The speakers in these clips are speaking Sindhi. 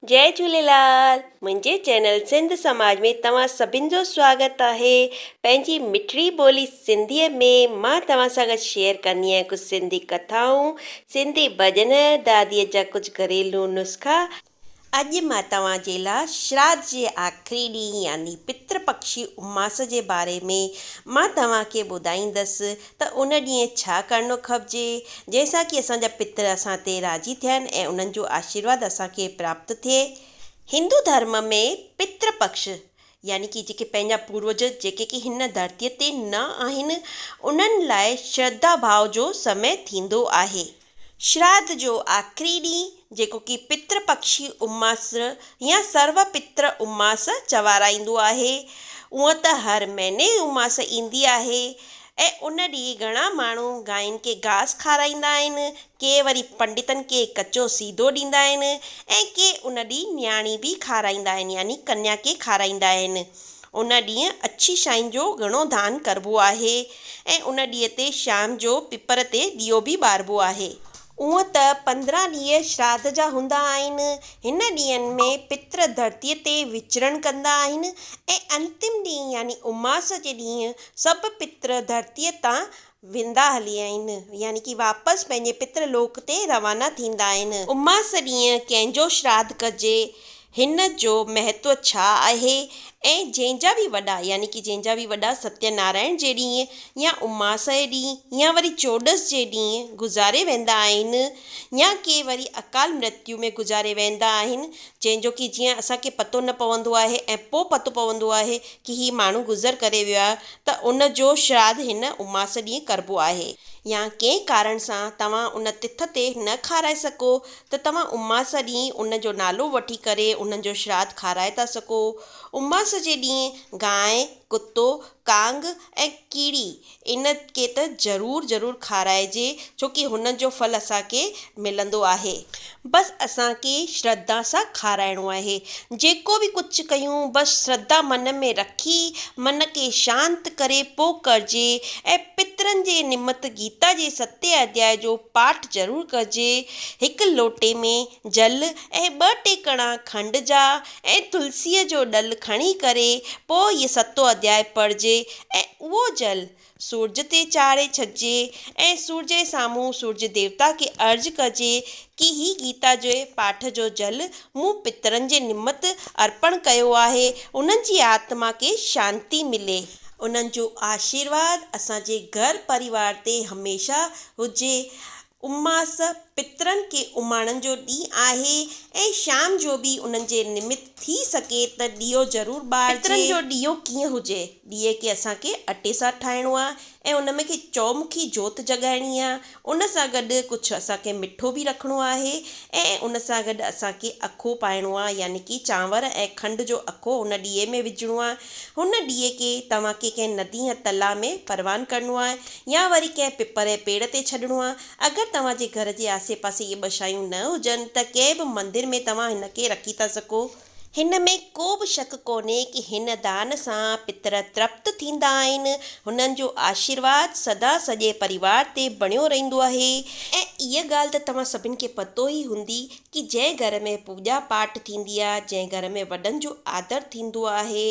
جئي جهوليلال منهنجي چينل سنڌ سماج ۾ توهان سڀن جو سواگت آهي پنهنجي مٺڙي ٻولي سنڌي ۾ مان توهان سان گڏ شيئر ڪندي آهيان ڪجهه سنڌي ڪٿائون سنڌي ڀڄن دادي جا ڪجهه گهريلو نسخا. اڄ مان توهان جي لا شراڌ جي آخري ڏينهن يعني پتر پکشي اماس جي باري ۾ مان توهان کي ٻڌائيندس ته ان ڏينهن ڇا ڪرڻو کپجي جنهن سان ڪي اسان جا پتر اسان تي راضي ٿين ۽ انهن جو آشيرواد اسان کي پراپت ٿئي. هندو ڌرم ۾ پتر پکش يعني ڪي جيڪي پنهنجا پوروج جيڪي ڪي هن ڌرتيء تي نه آهن انهن لاء شرڌا ڀاء جو سمي ٿيندو آهي. شراڌ جو آخري ڏينهن، جيڪو ڪي پتر پکشي اماس يا سرو پتر اماس چوارائيندو آهي. اونئن ته هر مهيني اماس ايندي آهي ۽ ان ڏينهن گهڻا ماڻهو گائين کي گاس کارائيندا آهن، ڪي وري پنڊتن کي ڪچو سيڌو ڏيندا آهن ۽ ڪي ان ڏينهن نياڻي به کارائيندا آهن يعني ڪنيا کي کارائيندا آهن. ان ڏينهن اڇي شين جو گهڻو دان ڪربو آهي ۽ ان ڏينهن تي شام جو پپر تي ڏيئو به ٻاربو آهي. اونء ته 15 ڏينهن شراڌ جا هوندا آهن. هن ڏينهن ۾ پتر ڌرتيء تي وچرڻ ڪندا آهن ۽ انتم ڏينهن يعني اماس جي ڏينهن سڀ پتر ڌرتيء تان ويندا هلي آهن يعني ڪي واپس پنهنجي پتر لوڪ تي روانا ٿيندا آهن. اماس ڏينهن ڪنهن جو شراڌ ڪجي، هن جو مهتو ڇا آهي ۽ جنهن جا به وڏا يعني ڪي جنهن جا به وڏا ستيه نارائڻ جي ڏينهن يا اماس جي ڏينهن يا وري چوڏس جي ڏينهن گذاري ويندا آهن يا ڪي وري اڪال مرتيو ۾ گذاري ويندا آهن جنهن جو ڪي جيئن اسان کي پتو نه پوندو آهي ۽ پو پتو پوندو آهي ڪي هي ماڻهو گذر ڪري ويو آهي ته ان جو شراڌ هن اماس ڏينهن ڪربو آهي. يا ڪنهن ڪارڻ سان توهان ان تٿ تي نه کارائي سگهو ته توهان اماس ڏينهن ان جو نالو وٺي ڪري انهن جو شراڌ کارائي ٿا سگهو. اماس جي ڏينهن گانء، ڪتو، ڪانگ ۽ ڪيڙي ان کي ته ضرور ضرور کارائجي ڇو ڪي هنن جو ڦل اسان کي ملندو آهي. بس اسان کي شرڌا سان کارائڻو آهي. جيڪو به ڪجهه ڪيون بس شرڌا من ۾ رکي من کي شانت ڪري پو ڪرجي ۽ پترن جي نمت گيتا جي ستين اڌياء جو پاٺ ضرور ڪجي. هڪ لوٽي ۾ جل ۽ ٻه ٽي ڪڻا کنڊ جا ۽ تلسيء جو ڏل کڻي ڪري پوء هيء ستون اڌياء پڙهجي ۽ اهو جل سورج تي چاڙهي ڇڏجي ۽ سورج جي سامهون سورج ديوتا کي عرض ڪجي ڪي هي گيتا جي پاٺ جو جل مون پترن جي نمت ارپڻ ڪيو آهي، انهن جي آتما کي شانتي ملي. انهن جو آشيرواد اسان جي گهر پريوار تي هميشه هجي. اماس پترن کي اماڻن جو ڏينهن آهي ۽ شام جو به انهن جي نمت ٿي سگهي ته ڏيئو ضرور ٻارجي. پترن جو ڏيئو ڪيئن هجي؟ ڏيئي کي اسان کي اٽي سان ٺاهڻو آهي ۽ ان ۾ کي چؤمکي جوت جڳائڻي آهي، ان سان گڏ ڪجهه اسان کي مٺو به رکڻو آهي ۽ ان سان گڏ اسان کي اکو پائڻو آهي يعني ڪي چانور ۽ کنڊ جو اکو ان ڏيئي ۾ وجهڻو آهي. هن ڏيئي کي توهان کي ڪنهن ندي يا تلاء ۾ پروان ڪرڻو آهي يا وري ڪنهن پپر ۽ پيڙ تي ڇڏڻو آهي. اگر توهان جي گهر جي آسي پاسي اهي ٻه شيون نه هجن ته ڪنهن به مندر ۾ توهان هن کي رکي ٿا سگهو. هن ۾ ڪو به شڪ ڪونهي ڪي هن دان سان پتر ترپت ٿيندا آهن، هنن جو آشيرواد سدا سڄي پريوار تي بڻيو رهندو آهي. ۽ اها ڳالهه ته توهان سڀن کي پتو ئي هوندي ڪي جنهن گهر ۾ پوڄا پاٺ ٿيندي آهي، جنهن گهر ۾ وڏن جو آدر ٿيندو آهي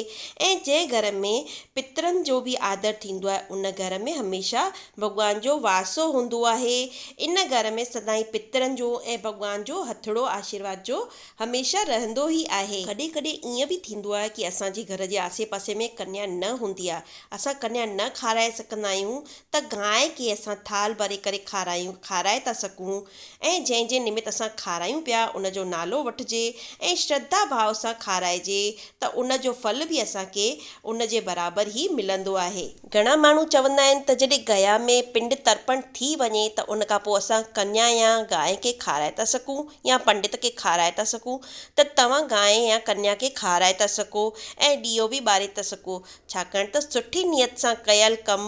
۽ جنهن گهر ۾ پترن جو به آدر ٿيندو آهي ان گهر ۾ هميشه ڀڳوان جو واسو هوندو آهي. ان گهر ۾ سدائين پترن جو ۽ ڀڳوان جو هٿڙو آشيرواد جو هميشه رهندو ئي آهي. ڪڏهن ڪڏهن ائين به ٿيندو آهي ڪي اسان جي گهر جي آسي پاسي ۾ ڪنيا نه هوندي آهي، اسان ڪنيا نه کارائي سگهندا آهيون ته گانء کي اسان ٿالهه ڀري ڪري کارايون کارائي ٿا سگهون ۽ جنهن جي نمت اسان کارايون پيا ان جو نالو وٺجي ۽ شرڌا ڀاو سان کارائجي ته ان جو ڦل به اسان کي ان جي برابر ئي ملندو آهي. گهڻا ماڻهو چوندا آهن ته جڏهن گيا ۾ پنڊ ترپڻ ٿي وڃي ته ان کان پوء اسان ڪنيا يا گانء کي کارائي ٿا سگهون يا پنڊت کي کارائي ٿا سگهون ته توهان گانء يا ڪنيا کي کارائي ٿا سگهو ۽ ڏيئو به ٻاري ٿا سگهو ڇاڪاڻ ته سٺي نيت سان ڪيل ڪم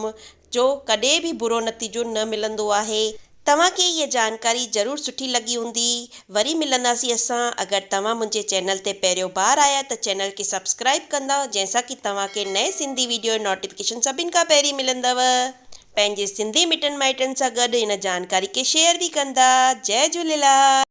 جو ڪڏهن به برو نتيجو نه ملندو آهي. توهان کي هيء جانڪاري ضرور سٺي لڳي هوندي. وري ملنداسين اسان. اگر توهان منهنجي چينل تي پهريون بار آيا ته چينل کي سبسڪرائيب ڪندا جنهن سان ڪي توهان کي نئين سنڌي ويڊيو جو نوٽيفڪيشن سڀن کان پهرين ملندو. پنهنجي سنڌي مٽن مائٽن سان گڏ هن جانڪاري کي شيئر به ڪندا. جئي جهوليلال.